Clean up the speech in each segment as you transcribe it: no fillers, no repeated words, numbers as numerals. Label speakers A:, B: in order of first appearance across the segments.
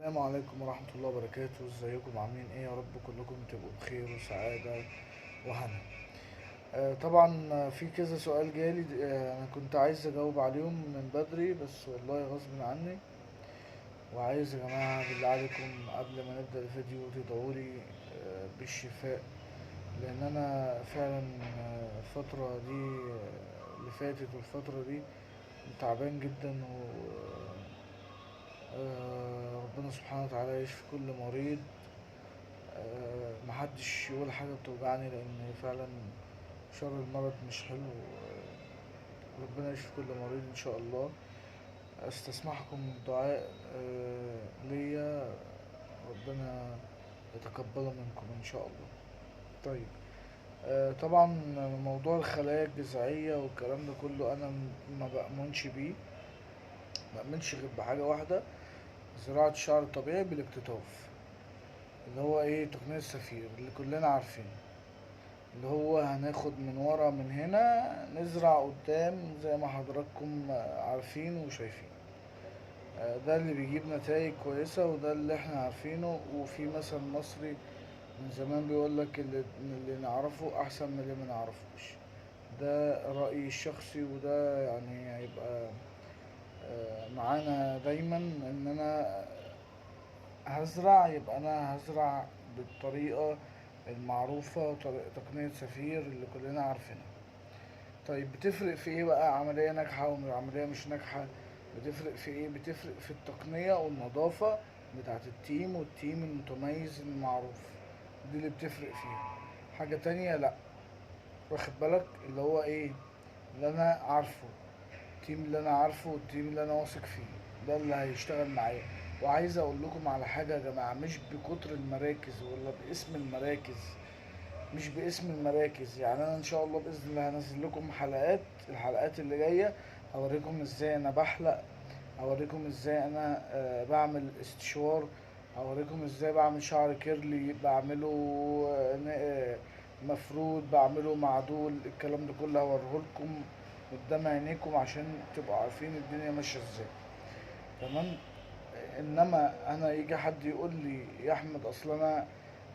A: السلام عليكم ورحمة الله وبركاته. ازيكم عاملين ايه؟ يا رب كلكم تبقوا بخير وسعادة وهنا. طبعا في كذا سؤال جالي، انا كنت عايز اجاوب عليهم من بدري بس والله غصب عني. وعايز يا جماعة بالله عليكم قبل ما نبدأ الفيديو تدعولي بالشفاء، لان انا فعلا الفترة دي اللي فاتت والفترة دي تعبان جدا، و ربنا سبحانه وتعالى يشفي كل مريض. محدش يقول حاجة بتوجعني، لأن فعلا شر المرض مش حلو. ربنا يشفي كل مريض إن شاء الله. أستسمحكم الدعاء ليا، ربنا يتقبله منكم إن شاء الله. طبعا موضوع الخلايا الجذعية والكلام ده كله أنا ما بأمنش بيه، ما بأمنش غير بحاجة واحدة: زراعة الشعر الطبيعي بالاقتطاف، اللي هو ايه؟ تقنية السفير اللي كلنا عارفينه، اللي هو هناخد من ورا من هنا نزرع قدام زي ما حضراتكم عارفين وشايفين. ده اللي بيجيب نتائج كويسة وده اللي احنا عارفينه. وفي مثل مصري من زمان بيقولك اللي نعرفه احسن من اللي ما نعرفوش. ده رأيي الشخصي، وده هيبقى معانا دايما. ان انا هزرع يبقى انا هزرع بالطريقة المعروفة، تقنية سفير اللي كلنا عارفينها. بتفرق في ايه بقى عملية ناجحة وعملية مش ناجحة؟ بتفرق في ايه؟ بتفرق في التقنية والنظافة بتاعت ال team، وال team المتميز المعروف، دي اللي بتفرق فيها. حاجة تانية لا، واخد بالك؟ اللي هو ايه؟ اللي انا عارفه، ال team اللي انا عارفه وال team اللي انا واثق فيه، ده اللي هيشتغل معايا. وعايز اقول لكم على حاجة يا جماعة، مش بكتر المراكز ولا باسم المراكز، مش باسم المراكز. انا ان شاء الله باذن الله هنزل لكم حلقات، الحلقات اللي جاية هوريكم ازاي انا بحلق، هوريكم ازاي انا بعمل استشوار، هوريكم ازاي بعمل شعر curly، بعمله مفرود، بعمله معدول، الكلام ده كله هوريهولكم قدام عينيكم عشان تبقوا عارفين الدنيا ماشية ازاي. تمام؟ انما انا يجي حد يقول لي يا احمد اصل انا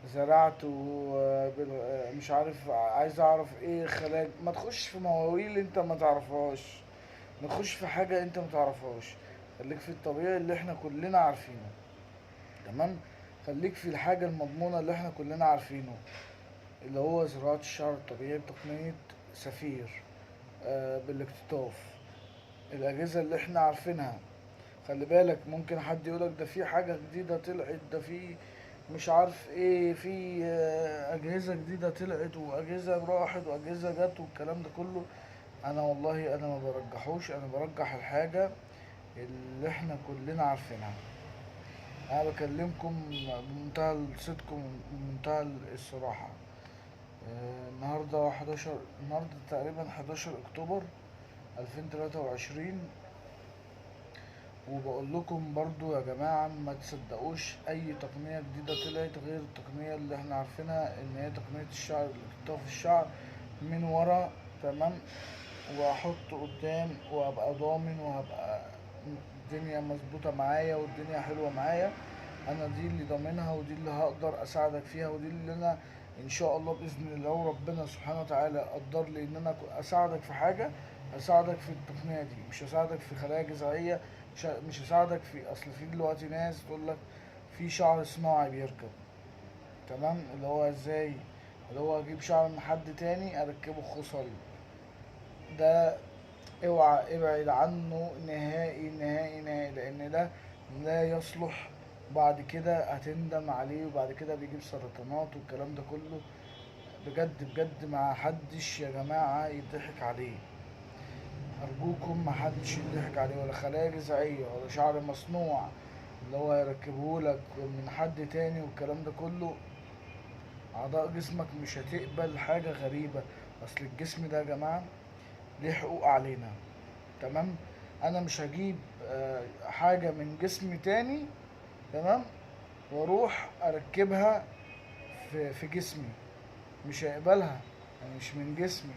A: زرعت ومش عارف، عايز اعرف ايه خلايا، ما تخش في مواويل انت ما تعرفهاش، ما تخش في حاجة انت ما تعرفهاش، خليك في الطبيعي اللي احنا كلنا عارفينه. تمام؟ خليك في الحاجة المضمونة اللي احنا كلنا عارفينه، اللي هو زراعة الشعر الطبيعي بتقنية سفير، بالاقتطاف، الأجهزة اللي احنا عارفينها. خلي بالك ممكن حد يقولك ده في حاجة جديدة طلعت، ده في مش عارف ايه، في أجهزة جديدة طلعت وأجهزة راحت وأجهزة جت والكلام ده كله. أنا والله ما برجحوش، أنا برجح الحاجة اللي احنا كلنا عارفينها. أنا بكلمكم بمنتهى الصدق وبمنتهى الصراحة. النهاردة 11، النهاردة تقريبا 11 أكتوبر 2023، وبقول لكم برضو يا جماعة ما تصدقوش أي تقنية جديدة طلعت غير التقنية اللي احنا عارفينها، إن هي تقنية الشعر، اقتطاف الشعر من ورا. تمام؟ وأحط قدام وأبقى ضامن وهبقى الدنيا مظبوطة معايا والدنيا حلوة معايا. أنا دي اللي ضامنها ودي اللي هقدر أساعدك فيها، ودي اللي أنا إن شاء الله بإذن الله وربنا سبحانه وتعالى قدر لي إن أنا أساعدك في حاجة، أساعدك في التقنية دي، مش هساعدك في خلايا جذعية، مش هساعدك في، أصل في دلوقتي ناس تقول لك في شعر صناعي بيركب. تمام؟ اللي هو إزاي؟ اللي هو أجيب شعر من حد تاني أركبه خصل. ده اوعى، ابعد عنه نهائي نهائي نهائي، لأن ده لا يصلح، بعد كده هتندم عليه، وبعد كده بيجيب سرطانات والكلام ده كله. بجد بجد ما حدش يا جماعة يضحك عليه، أرجوكم ما حدش يضحك عليه، ولا خلايا جذعية ولا شعر مصنوع اللي هو يركبهولك من حد تاني والكلام ده كله. أعضاء جسمك مش هتقبل حاجة غريبة، أصل الجسم ده يا جماعة ليه حقوق علينا. تمام؟ أنا مش هجيب حاجة من جسم تاني، تمام، واروح اركبها في جسمي، مش هيقبلها، يعني مش من جسمي.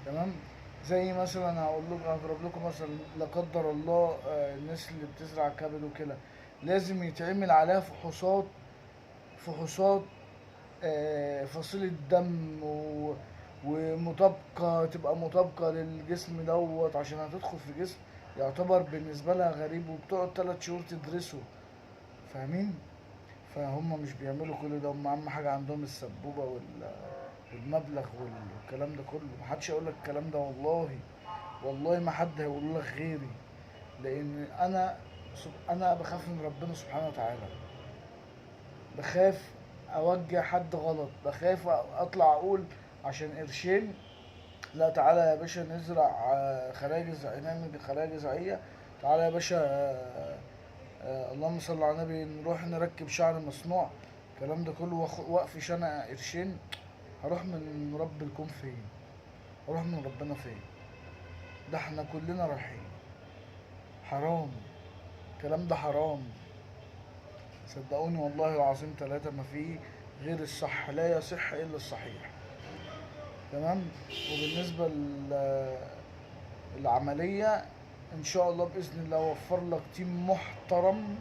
A: تمام؟ زي مثلا هقول لكم، هضرب لكم مثلا لا قدر الله، الناس اللي بتزرع كبد وكلى، لازم يتعمل عليها فحوصات، فحوصات فصيلة دم ومطابقة، تبقى مطابقة للجسم دوت، عشان هتدخل في جسم يعتبر بالنسبة لها غريب، وبتقعد 3 شهور تدرسه، فاهمين؟ فهم مش بيعملوا كل ده، هم اهم حاجة عندهم السبوبة والمبلغ والكلام ده كله. محدش يقول لك الكلام ده، والله والله ما حد هيقول لك غيري، لان انا بخاف من ربنا سبحانه وتعالى، بخاف اوجه حد غلط، بخاف اطلع اقول عشان قرشين لا تعالى يا باشا نزرع خلايا جذعية، نعمل خلايا جذعية، تعالى يا باشا، اللهم صل على النبي، نروح نركب شعر مصنوع، الكلام ده كله، واقفش انا قرشين، هروح من رب الكون فين؟ هروح من ربنا فين؟ ده احنا كلنا رايحين. حرام الكلام ده، حرام، صدقوني والله العظيم 3 ما فيه غير الصح، لا يصح الا الصحيح. تمام. وبالنسبة للعملية ان شاء الله بإذن الله اوفر لك تيم محترم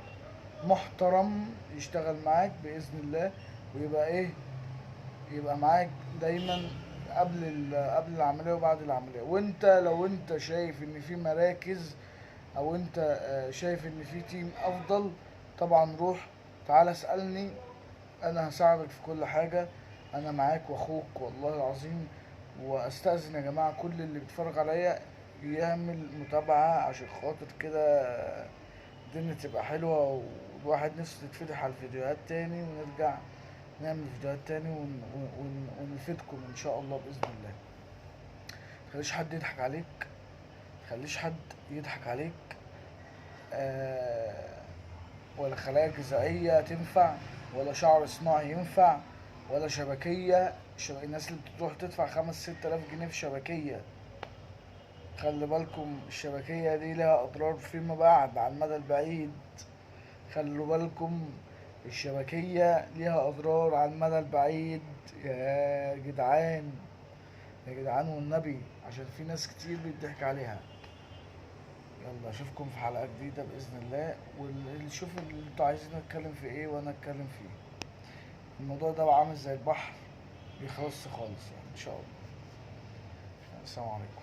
A: محترم يشتغل معاك بإذن الله، ويبقى ايه، يبقى معاك دايما قبل العملية وبعد العملية. وانت لو انت شايف ان في مراكز او انت شايف ان في تيم افضل، طبعا روح تعالى اسألني، انا هساعدك في كل حاجة، انا معاك واخوك والله العظيم. واستأذن يا جماعة كل اللي بيتفرج عليا يعمل متابعة عشان خاطر كده الدنيا تبقى حلوة، والواحد نفسه تتفتح على الفيديوهات تاني، ونرجع نعمل فيديوهات تاني ونفيدكم ان شاء الله بإذن الله. متخليش حد يضحك عليك، متخليش حد يضحك عليك، ولا خلايا جذعية تنفع، ولا شعر صناعي ينفع، ولا شبكية. الناس اللي بتروح تدفع 5-6 آلاف جنيه في شبكية، خلي بالكم الشبكية دي لها أضرار فيما بعد على المدى البعيد، خلوا بالكم الشبكية ليها أضرار على المدى البعيد يا جدعان، يا جدعان والنبي، عشان في ناس كتير بيضحك عليها. يلا اشوفكم في حلقة جديدة بإذن الله، واللي شوف اللي انتوا عايزين نتكلم في ايه وانا اتكلم فيه. الموضوع ده عامل زي البحر، بيخلص خالص ان شاء الله. السلام عليكم.